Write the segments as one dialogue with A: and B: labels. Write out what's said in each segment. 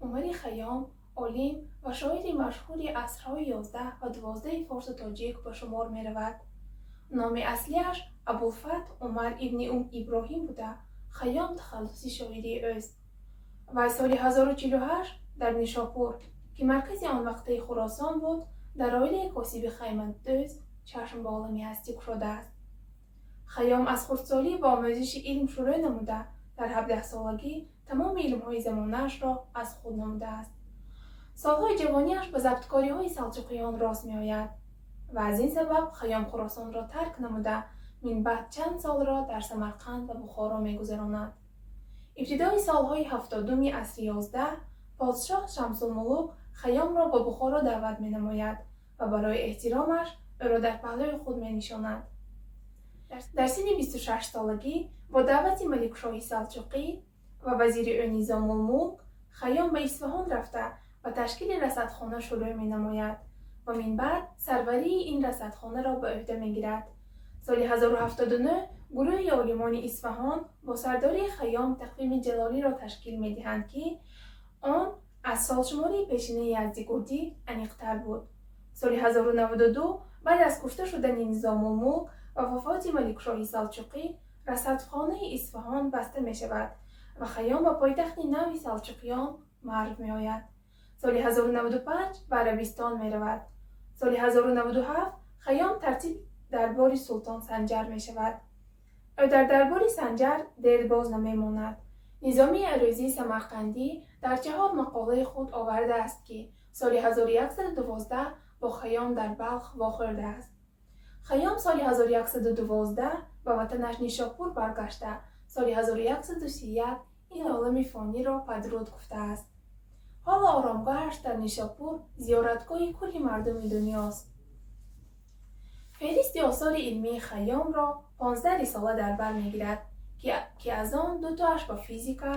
A: Умари Хайём олим ва шоири машҳури асрҳои 11 ва 12 форсу тоҷик ба шумор меравад. Номи аслиаш Абулфатҳ Умар ибни Иброҳим буда, Хайём тахаллуси шоирии ӯст. Вай соли 1048 дар Нишопур, ки маркази он вақтаи Хуросон буд, дар оилаи косиби хаймадӯз чашм ба олами ҳастӣ кушодааст. Хайём аз хурдсолӣ ба омӯзиши илм шурӯъ намуда, дар 17-солагӣ тамоми илмҳои замонаашро аз худ намудааст. Солҳои ҷавониаш ба забткориҳои салҷуқиён рост меояд ва аз ин сабаб Хайём Хуросонро тарк намуда, минбаъд чанд солро дар Самарқанд ва Бухоро мегузаронад. Ибтидои солҳои 70-уми асри 11 подшоҳ Шамсулмулук Хайёмро ба Бухоро даъват менамояд ва барои эҳтиромаш ӯро дар паҳлӯи худ менишонад. Дар синни 26-солагӣ бо даъвати маликшоҳи салҷуқӣ ва вазири ӯ Низомулмулк Хайём ба Исфаҳон рафта ба ташкили расадхона шурӯъ менамояд ва минбаъд сарварии ин расадхонаро ба ӯҳда мегирад. Соли 1079 гурӯҳи олимони Исфаҳон бо сардории Хайём тақвими ҷалолиро ташкил медиҳанд, ки он аз солшумории пешинаи Яздигурдӣ аниқтар буд. Соли 1092 баъд аз кушта шудани Низомулмулк ва вафоти маликшоҳи салҷуқӣ расадхонаи Исфаҳон баста мешавад ва Хайём ба пойтахти нави салҷуқиён Марв меояд. Соли 1095 ба Арабистон меравад. Соли 1097 Хайём тартиб дарбори султон Санҷар мешавад. Ӯ дар дарбори Санҷар дер боз намемонад. Низомии Арӯзии Самарқандӣ дар чаҳор мақолаи худ овардааст, ки соли 1112 бо Хайём дар Балх вохӯрдааст. Хайём соли 1112 ба ватанаш Нишопур баргашта, соли 1131 ин олами фониро падруд гуфтааст. Ҳоло оромгоҳаш дар Нишопур зиёратгоҳи кулли мардуми дунёст. Феҳристи осори илмии Хайёмро 15 рисола дар бар мегирад, ки аз он дутоаш ба физика,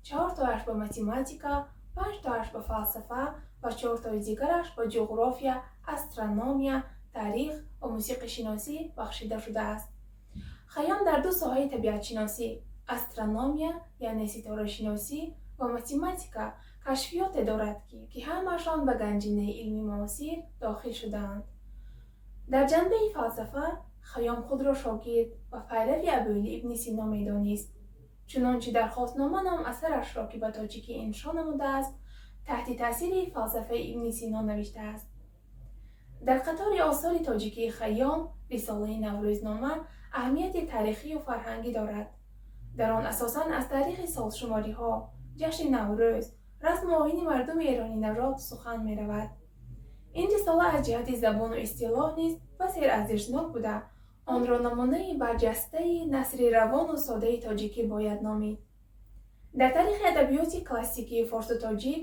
A: чаҳортоаш ба математика, панҷтоаш ба фалсафа ва чортои дигараш ба ҷуғрофия, астрономия, таърих ва мусиқишиносӣ бахшида шудааст. Хайём дар ду соҳаи табиатшиносӣ, астрономия, яъне ситорашиносӣ, ва математика кашфиёте дорад, ки ҳамаашон ба ганҷинаи илми муосир дохил шудаанд. Дар ҷанбаи фалсафа Хайём худро шогирд ва пайрави Абуалӣ ибни Сино медонист. Чунончи дар Хоснома ном асарашро, ки ба тоҷикӣ иншо намудааст, таҳти таъсири фалсафаи ибни Сино навиштааст. Дар қатори осори тоҷикии Хайём рисолаи Наврӯзнома аҳамияти таърихию фарҳангӣ дорад. Дар он асосан аз таърихи солшумориҳо, ҷашни Наврӯз, расму оини мардуми эронинажод сухан меравад. Ин рисола аз ҷиҳати забону истилоҳ низ басе арзишнок буда, онро намунаи барҷастаи насри равону содаи тоҷикӣ бояд номид. Дар таърихи адабиёти классикии форсу тоҷик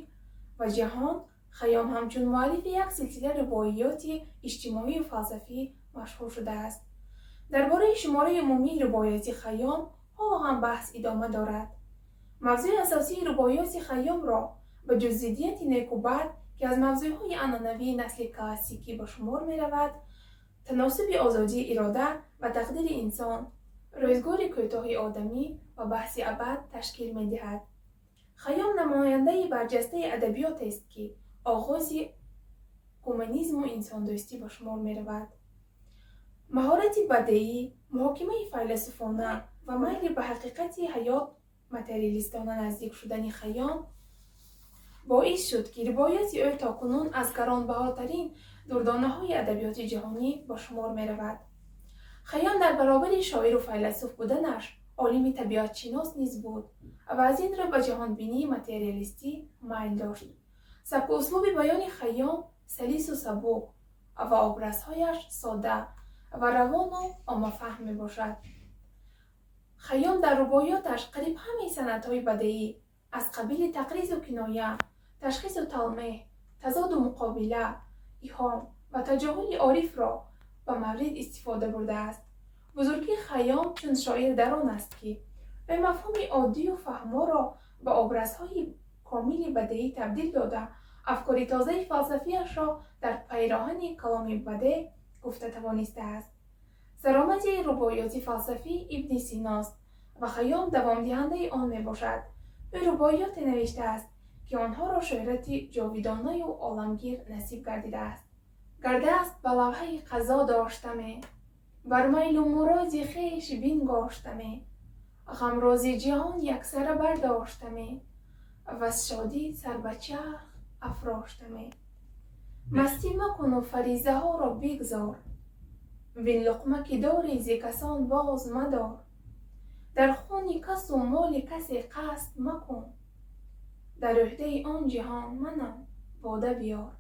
A: ва ҷаҳон Хайём ҳамчун муаллифи як силсила рубоиёти иҷтимоию фалсафӣ машҳур шудааст. Дар бораи шумораи умумии рубоиёти Хайём ҳоло ҳам баҳс идома дорад. Мавзӯи асосии рубоиёти Хайёмро ба ҷуз зиддияти неку бад, ки аз мавзӯъҳои анъанавии насли классикӣ ба шумор меравад, таносуби озодии ирода ва тақдири инсон, рӯзгори кӯтоҳи одамӣ ва баҳси абад ташкил медиҳад. Хайём намояндаи барҷастаи адабиётест, ки оғози гуманизму инсондӯстӣ ба шумор меравад. Маҳорати бадеӣ, муҳокимаи файласуфона ва майли ба ҳақиқати ҳаёт материалистона наздик шудани Хайём боис шуд, ки рубоиёти ӯ то кунун аз гаронбаҳотарин дурдонаҳои адабиёти ҷаҳонӣ ба шумор меравад. Хайём дар баробари шоиру файласуф буданаш олими табиатшинос низ буд ва аз ин рӯ ба ҷаҳонбинии материалистӣ майл дошт. Сабку услуби баёни Хайём салису сабук ва образҳояш сода ва равону оммафаҳм мебошад. Хайём дар рубоиёташ қариб ҳамаи санъатҳои бадеӣ аз қабили тақризу киноя, Ташхису талмеҳ, тазоду муқобила, иҳом ва таҷоҳули орифро ба маврид истифода бурдааст. Бузургии Хайём чун шоир дар он аст, ки ӯ мафҳуми оддию фаҳморо ба образҳои комили бадеӣ табдил дода, афкори тозаи фалсафиашро дар пайроҳани каломи бадеъ гуфта тавонистааст. Саромади рубоиёти фалсафӣ Ибни Синост ва Хайём давомдиҳандаи он мебошад. Ӯ рубоиёте навиштааст, ки онҳоро шӯҳрати ҷовидонаю оламгир насиб гардидааст. Гар даст ба лавҳаи қазо доштаме, бар майлу муроди хеш бингоштаме, ғамрози ҷаҳон яксара бардоштаме, ваз шодӣ сар ба чарх афроштаме. Мастӣ макуну фаризаҳоро бигзор, вин луқма ки дорӣ, зи касон боз мадор. Дар хуни касу моли касе қасд макун, дар ӯҳдаи он ҷиҳон манам, бода биёр.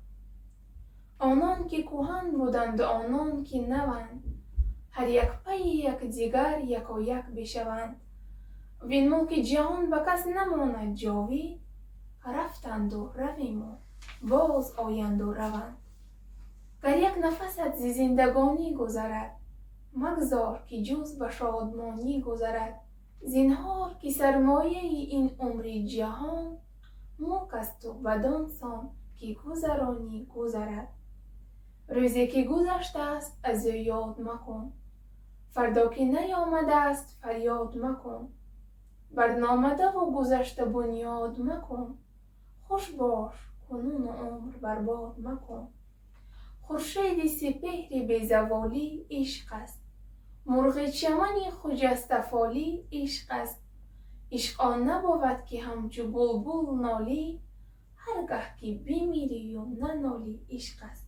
A: Онон ки кӯҳан буданду онон ки наванд, ҳар як пайи якдигар якояк бишаванд. Вин мулки ҷаҳон ба кас намонад ҷовид, рафтанду равиму боз оянду раванд. Гар як нафасат зи зиндагонӣ гузарад, магзор, ки ҷуз ба шодмонӣ гузарад. Зинҳор, ки сармояи ин умри ҷаҳон мулк асту бадон сон ки гузаронӣ гузарад. Рӯзе ки гузаштааст, аз ӯ ёд макун, фардо ки наёмадааст, фарёд макун. Бар номадаву гузашта бунёд макун, хуш бош кунуну умр барбод макун. Хуршеди сипеҳри безаволӣ ишқ аст, мурғи чамани хуҷастафолӣ ишқ аст. Ишқ он набовад, ки ҳамчу булбул нолӣ, ҳар гаҳ ки бимирию нанолӣ ишқ аст.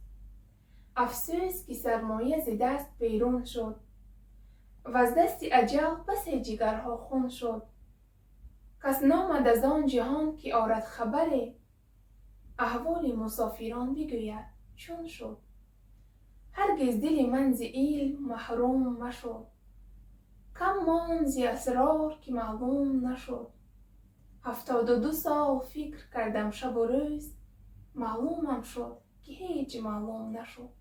A: Афсӯс, ки сармоя зи даст берун шуд, ваз дасти аҷал басе ҷигарҳо хун шуд. Кас номад аз он ҷаҳон, ки орад хабаре, аҳволи мусофирон бигӯяд, чун шуд. Ҳаргиз дили ман зи илм маҳрум машуд, кам монд зи асрор, ки маълум нашуд. 72 сол фикр кардам шабу рӯз, маълумам шуд, ки ҳеҷ маълум нашуд.